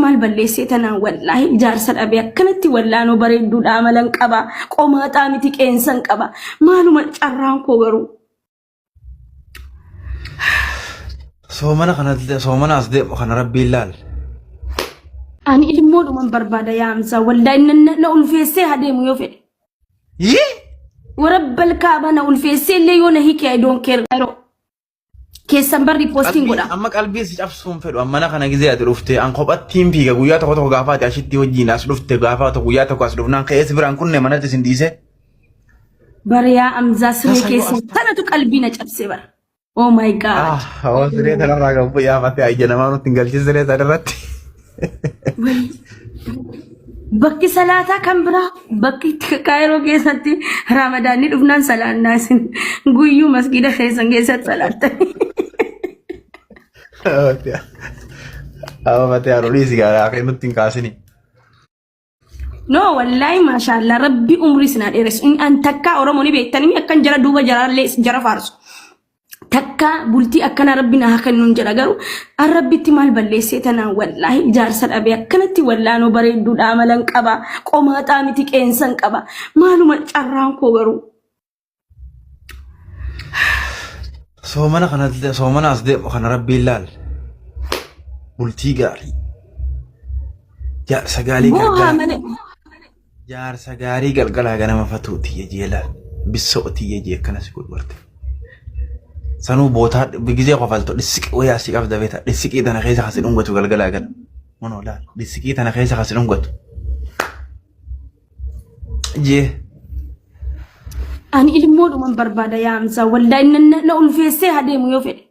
maal balleessee tanaan wallaahi ijaarsa dhabe akkanatti wallaanoo bareedduudha amalan qaba qomaaxaa miti qeensan qaba maaluma carraan koo garuu. Soomana kana soomana as deemu kana rabbiin laal. Ani ilmoodhuman barbaada yaa Hamzaa wallaahi na ulfeessee haa deemu yoo fedhe. Yii! Warabbal kaaba na ulfeessee illee yoo na hiike I don't care. Yeroo keessan barri postiin Qalbii godha. amma qalbii si cabsuun fedhu amma mana kana gizee ati dhufte an kophattiin fiiga guyyaa tokko tokko gaafa ati ashitti wajjin as dhufte gaafa tokko guyyaa tokko as dhufnaan ka'ee si biraan kunne manatti sin dhiise. Bara yaa Amzaa siree Tasa yoo keessan as taa'e. tanatu qalbii na cabse bara. Oh my God. Ah, hawa siree tanarraa kan bu'ee ayya namaa nutti hin galchin siree tanarratti. Bakki salaataa kan biraa bakki kaayiroo keessatti ramadaanni dhufnaan salaannaa isin guyyuu masgiida keessan keessatti salaattan. Hawa fatee haadholii dhiisi garaa nutti hin kaasini. No wallaahi maashaallah rabbi umrii isin haa dheeressu. Inni an takkaa Oromoo ni beektanii akkan jara duuba jaraallee jara faarsu. Takkaa bultii akkanaa rabbi na haa kennuun jedha garuu an rabbitti maal balleessee tanaan wallaahi ijaarsa dhabee akkanatti wallaanoo bareedduudha amalan qaba qomaaxaa miti qeensan qaba maaluma carraan koo garuu. Soomana kana soomana as deemu kana rabbiin laal. Bultii gaarii. Jaarsa gaarii Boohaa galgala. malee. Jaarsa gaarii galgalaa ganama fatuu tiyya jee laal. Bissoo tiyya jee akkana si godhu barte. Sanuu bootaa gizee kofaltu dhissiqii wayaa si qabda beeta. Dhissiqii tana keessa kasi dhungatu galgalaa gana. Munoo laal. Dhissiqii tana keessa kasi dhungatu. Jee. Ani ilmoodhuman barbaada yaa Hamzaa wallaahi na ulfeessee haa deemu yoo fedhe.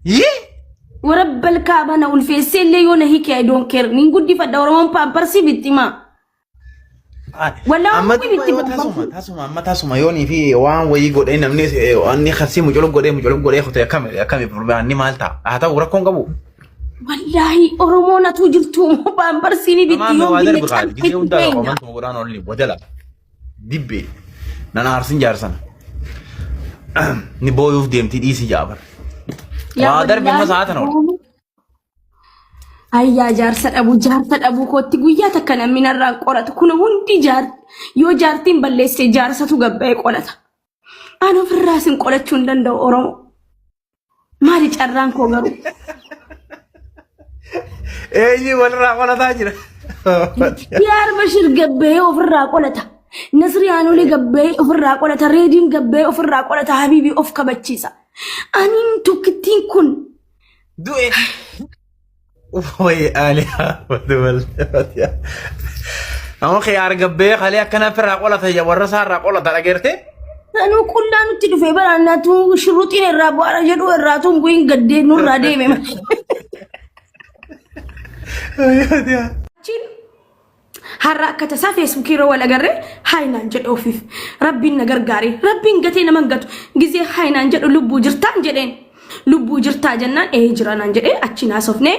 Yii! Warabbal kaaba na ulfeessee illee yoo na hiike I don't care. Nin guddifadha Oromoon paamparsii bitti maa. Wallaahi Amma Oromoon bitti yoo tasuma paamparsii. tasuma amma tasuma yoonii fi waan wayii godhee namni waan kasii muculuk godhee muculuk godhee kutee akkami akkami furdaanni maal ta'a haa ta'u rakkoon qabu. Wallaahi Oromoon atuu jirtu paamparsii ni bitti Namaan yoo waa binne darbu kaati gisee calqetti hundaa keenya. qomantuma godhaan olli wadala dibbee nan aarsin jaarsana. Ni booyuuf deemtii dhiisii jaabar. Yaa Waa darbe amma wallaahi sa'a tana oolu. Oromoon Ayyaa jaarsa dhabuu jaarsa dhabuu kootti guyyaa takka namni narraan qoratu kun hundi jaar yoo jaartiin balleesse jaarsatu gabba'ee qolata. An ofirraa sin qolachuu hin danda'u Oromoo. Maali carraan koo garuu? Eenyu walirraa qolataa jira. Diyaar Bashir gabba'ee ofirraa qolata. Nasri Aanolee gabba'ee ofirraa qolata. Reediin gabba'ee ofirraa qolata. Habiibii of kabachiisa. Aniin tokkittiin kun Du'e. Way ali Ahmad Nama khiyaar gabbee kalee akkana ofirraa qolata ija warra isaa irraa qolata dhageerte. Sanuu qullaa nutti dhufee bara natu shuruxiin irraa bu'aara jedhu irraa tun bu'iin gaddee nurraa deeme malee. Achiin Har'a akka tasaa feesbuukii irra wal agarree haayinaan jedhe ofiif. Rabbiin na gargaare. Rabbiin gatee nama hin gatu. Gizee haayinaan jedhu lubbuu jirtaan jedheen. Lubbuu jirtaa jennaan ee jira naan jedhee achiin haasofnee.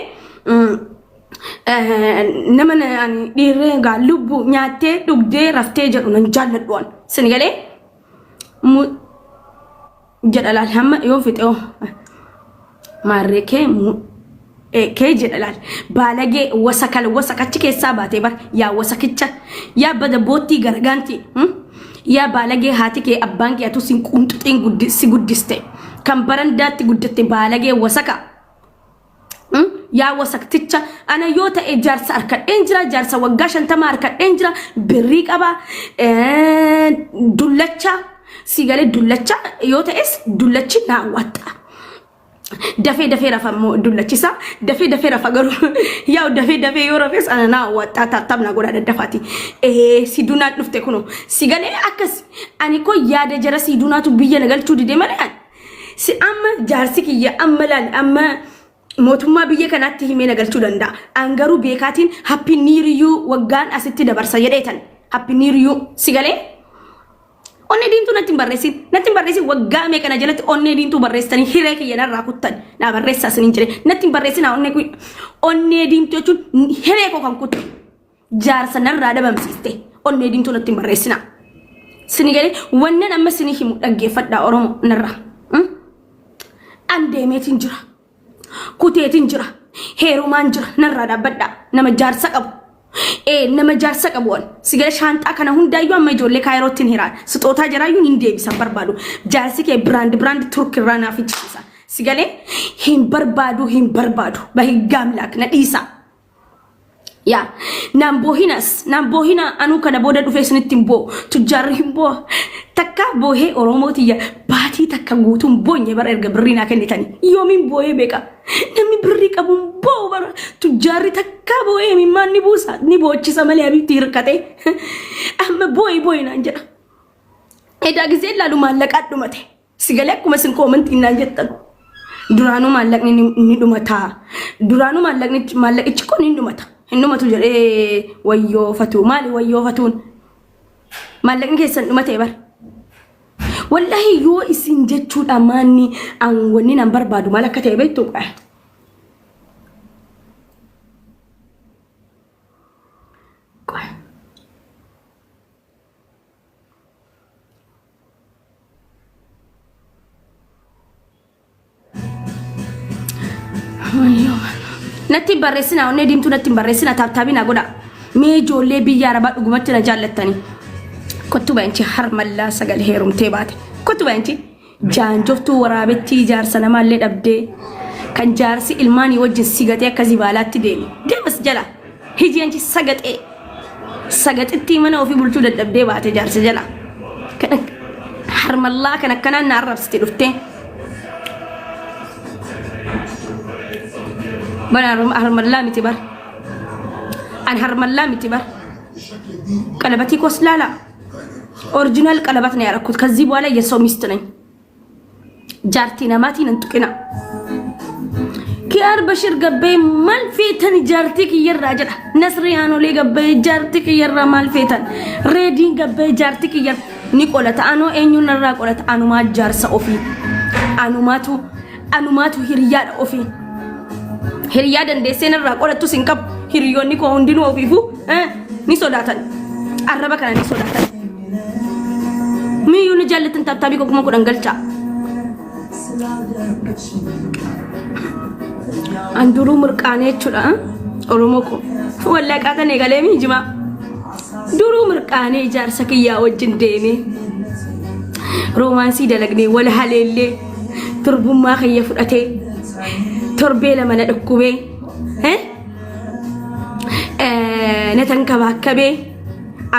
Nama ani dhiirree egaa lubbuu nyaattee dhugdee raftee jedhu nan jaalladhu an. Sin galee jedha laal hamma yoo fixe hoo maarree kee kee jedha laal baalagee wasakal wasakachi keessaa baatee bar yaa wasakicha yaa bada boottii garagaanti yaa baalagee haati kee abbaan kee atuu sin qunxuxiin si guddiste kan barandaatti guddatte baalagee wasaka. Yaa wasakticha ana yoo ta'e jaarsa harkadheen jira jaarsa waggaa 50 harkadheen jira birrii qaba dullacha si galee dullacha yoo ta'es dullachi naa waxxa. Dafee dafee rafa immoo dullachisa dafee dafee rafa garuu yaa dafee dafee yoo rafes ana naa waxxa taaptaap na godha daddafaati. Si dunaan dhufte kunoo si galee akkas ani koo yaada jara si dunaatu biyya na galchuu dide malee ani. Si amma jaarsi kiyya amma laal amma mootummaa biyya kanaatti himee na galchuu danda'a. An garuu beekaatiin happy new year waggaan asitti dabarsa jedheetan. Happy new year si galee? Onnee diimtuu natti hin barreessin. Natti hin barreessin waggaa meeqa na jalatti onnee diimtuu barreessitanii hiree kiyya narraa kuttan. Naa barreessaa isiniin jedhe. Natti hin barreessin onnee kun onnee diimtuu jechuun hiree koo kan kutte. Jaarsa narraa dhabamsiiste onnee diimtuu natti hin barreessinaa. Sini galee wannan amma sini himu dhaggeeffadhaa Oromoo narraa. An deemeetiin jira. Kuteetiin jira. Heerumaan jira narraa dhaabbadhaa. Nama jaarsa qabu. Ee nama jaarsa qabu an. Sigala shaanxaa kana hundaayyuu amma ijoollee kaayirootti hin hiraan. Sixootaa jaraayyuu hin deebisan barbaadu. Jaarsi kee biraand biraand Turk irraa naaf fichisiisa. Sigalee hin barbaadu hin barbaadu. Bahiggaa milaak na dhiisaa. Yaa naan boohinas naan boohina anuu kana booda dhufee isinitti hin boo'u tujjaarri hin boo'a takka boohee Oromoo tiyya baatii takka guutuun boonye bara erga birrii naa kennitanii yoomiin boohee beeka namni birrii qabu hin boo'u bara tujjaarri takka boohee mimmaan ni buusa ni boochisa malee abiitti hirkatee amma boo'i boo'i naan jedha edaa gizee laalu maallaqaa dhumate. Si galee akkuma isin koomantiin naan jettan. Duraanuu maallaqni ni dhumata. Duraanuu maallaqni maallaqichi kun hin dhumata. Hin dhumatu jedhee wayyoo fatuu. Maali wayyoo fatuun? Maallaqni keessan dhumatee bar. Wallahi yoo isin jechuudha maanni an wanni nan barbaadu maal akka ta'e beektu? Qoy. Natti hin barreessinaa onnee diimtuu natti hin barreessinaa taaptaabii naa godhaa. Mee ijoollee biyya arabaa dhugumatti na jaallattanii. Kottu bayanchi harmallaa sagal heerumtee baate. Kottu bayanchi jaanjoftuu waraabettii jaarsa namaallee dhabdee kan jaarsi ilmaanii wajjin sigatee akka zibaalaatti deeme. Deemas jala hijii anchi sagaxee. Sagaxittii mana ofii bulchuu dadhabdee baate jaarsa jala. Kan harmallaa kan akkanaan na arrabsite dhuftee. Bara harmallaa miti bar. An harmallaa miti bar. ቀለበቴ ኮስ ላላ ኦሪጂናል ቀለበት ነው ያደረኩት። ከዚህ በኋላ የሰው ሚስት ነኝ። Jaartii namaatiin hin tuqina. Kiyaar Bashir gabbee maal feetan jaartii kiyyarraa jedha. Nasrii Aanolee gabbee jaartii kiyyarraa maal feetan. Reediin gabbee jaartii kiyyar ni qolata. Anoo eenyuun narraa qolata? Anumaa jaarsa ofii. Anumaatu anumaatu hiriyaadha ofii. Hiriyaa dandeessee narraa qolattus hin qabu. Hiriyoonni koo hundinuu ofiifuu ni sodaatan. Arraba kana ni sodaatan. Miyyuu ni jaallattan taaptaabii koo 10,000 galchaa. An duruu mirqaanee jechuudha. Oromoo koo. Wallaa qaatan eegalee miijimaa. Duruu mirqaanee ijaarsa kiyyaa wajjin deemee. Roomaansii dalagnee wal haleellee turbummaa kiyya fudhatee torbee lama na dhukkubee na tankabaakkabee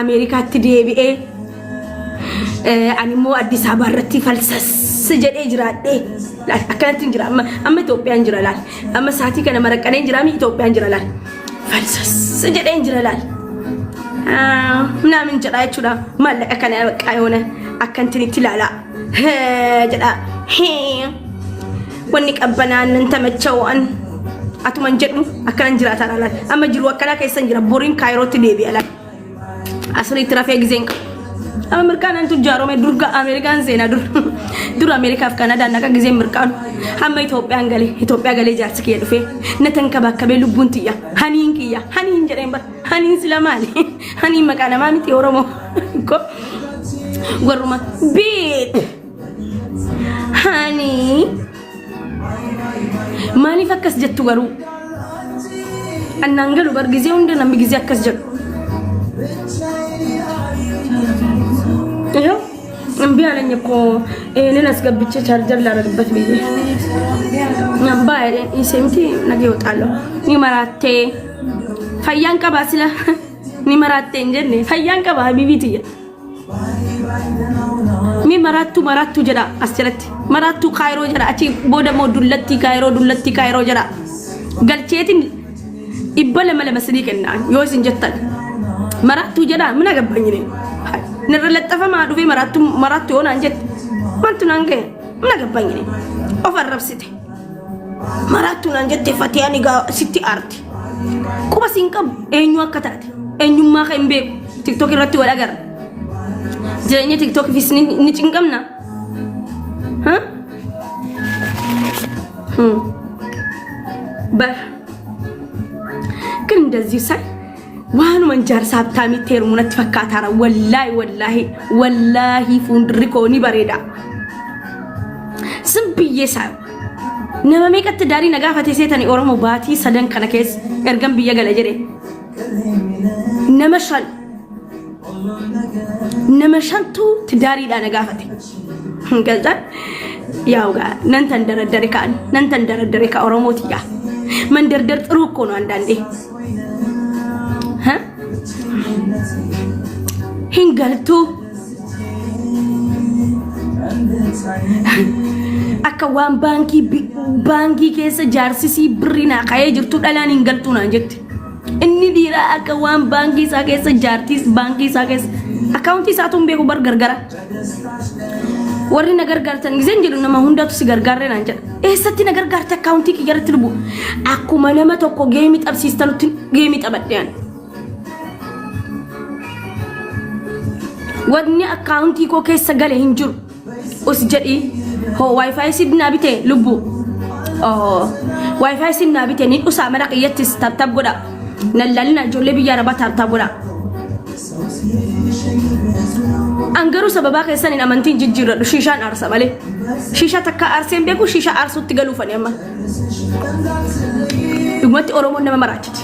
Ameerikaatti deebi'ee ani immoo Addis Ababa irratti falsas jedhee jiraadhee laal akkanatti hin jira amma amma Itoophiyaan jira laal amma saatii kana maraqqanee jira mi Itoophiyaan jira laal falsas jedhee jira laal naamin jedhaa jechuudha maallaqa kana baqqaa yoona akkantiin itti ilaalaa jedha wanni qabbanaan nan tamacha'u an atuman jedhu akkanan jiraataa laal amma jiru akkanaa keessan jira boriin kaayirootti deebi'a laal asiriitti rafee gizeen qabu. Amma mirqaanaan tujjaarome dur Ameerikaan seenaa dur dur Ameerikaaf Kanadaan naqa gizeen mirqaanu hamma Itoophiyaan galee Itoophiyaa galee jaarsi kiyya dhufee na tankabakkabee lubbuun tiyya haniin kiyya haniin jedheen bar haniin sila maali haniin maqaa namaa miti Oromoo ko warruma beep hanii maaliif akkas jettu garuu annaan galu bar gizee hunda namni gizee akkas jedhu ይኸው እምቢ አለኝ እኮ ይሄንን አስገብቼ ቻርጀር ላደርግበት ብዬ እምባ ኢሴምቲ ነገ ይወጣለሁ። ኒ መራቴ ፈያን ቀባ ስለ ኒ መራቴ እንጀኔ ፈያን ቀባ ሀቢቢትየ Mi maraattuu maraattuu jedha as jalatti. Maraattuu kaayiroo jedha achi booda immoo dullattii kaayiroo dullattii kaayiroo jedha. Galcheetiin 200 200 sinii kennaa yoo isin jettan. Maraattuu jedha mina gabbanyine. Narra laxafamaa dhufee maraattuu maraattuu yoo naan jette. Maaltu naan ga'e mina gabbanyine. Of arrabsite. Maraattuu naan jette fatee ani gaa sitti aarti. Quba siin qabu eenyu akka taate eenyummaa kan hin beeku tiktok irratti wal agarra. Jireenya tiktokiifis ni ni cinqamna. Ha? Hmm. Bar ግን እንደዚህ ሳይ waanuman jaarsa habtaamitti heerumu natti fakkaataara. Wallaahi wallaahi wallaahi fuuldurri koo ni bareeda. ዝም ብዬ ሳየው Nama meeqatti daarii na gaafate seetani Oromoo baatii sadan kana keessa ergan biyya gala jedhe. Nama shan. Nama shantu tidaariidhaa na gaafate. Galtan ያው ጋር ነን ተንደረደረ ካን ነን ተንደረደረ ከኦሮሞት ያ መንደርደር ጥሩ እኮ ነው አንዳንዴ ሂንገልቱ akka waan baankii baankii keessa jaarsisii birrii naa ka'ee jirtu dhalaan hin galtuu naan jetti. Inni dhiiraa akka waan baankii isaa keessa jaartiis baankii isaa keessa akkaawuntii isaatu hin beeku bar gargara. Warri na gargaartan giseen jedhu nama hundatu si gargaarree naan jedha. Eessatti na gargaarte akkaawuntii kiyya irratti lubu. Akkuma nama tokko geemii tapsiistanutti geemii taphadhe ani. Wanni akkaawuntii koo keessa gale hin jiru. Us jedhi hoo wifi si naa bite lubbu. Oh, wifi si naa bite ni dhusaa mana kiyyattis tap tap godha. Nan laalina ijoollee biyya arabaa tap tap godha. An garuu sababaa keessan hin amantiin jijjiirradhu shiishaan aarsa malee. Shiishaa takka aarsee hin beeku shiishaa aarsuutti galuufani amma. Dhugumatti Oromoon nama maraachiti.